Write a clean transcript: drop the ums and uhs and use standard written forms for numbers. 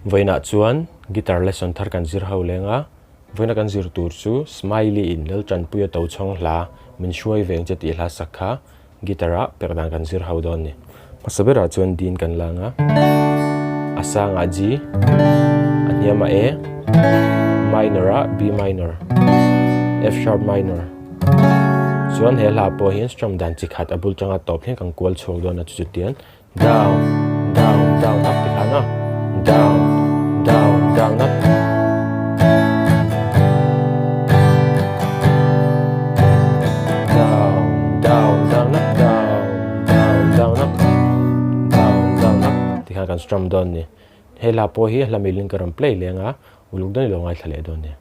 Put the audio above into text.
Vawiinah chuan guitar lesson thar kan zir ho leng a, vawiina kan zir tur chu Smiley in Laltanpuia Tochhawng hla min hruai veng che tih hla sak kha guitar ah perh dan kan zir ho dawn a ni. Hmasa berah chuan D in kan lang a, a sangah G, a hniamah A, minor ah B minor, F sharp minor. Chuan he hla pawh hian strum dan chi khat a bul tanga tawp hian kan kual chhuak dawn a chu chutiang down down down up ti khan a down down down up. Down down down up down down down up down down up ti khan kan strum dawn a ni. He hla pawh hi hla milin ka rawn play leng a uluk dawn i lo ngaithla leh dawn a ni.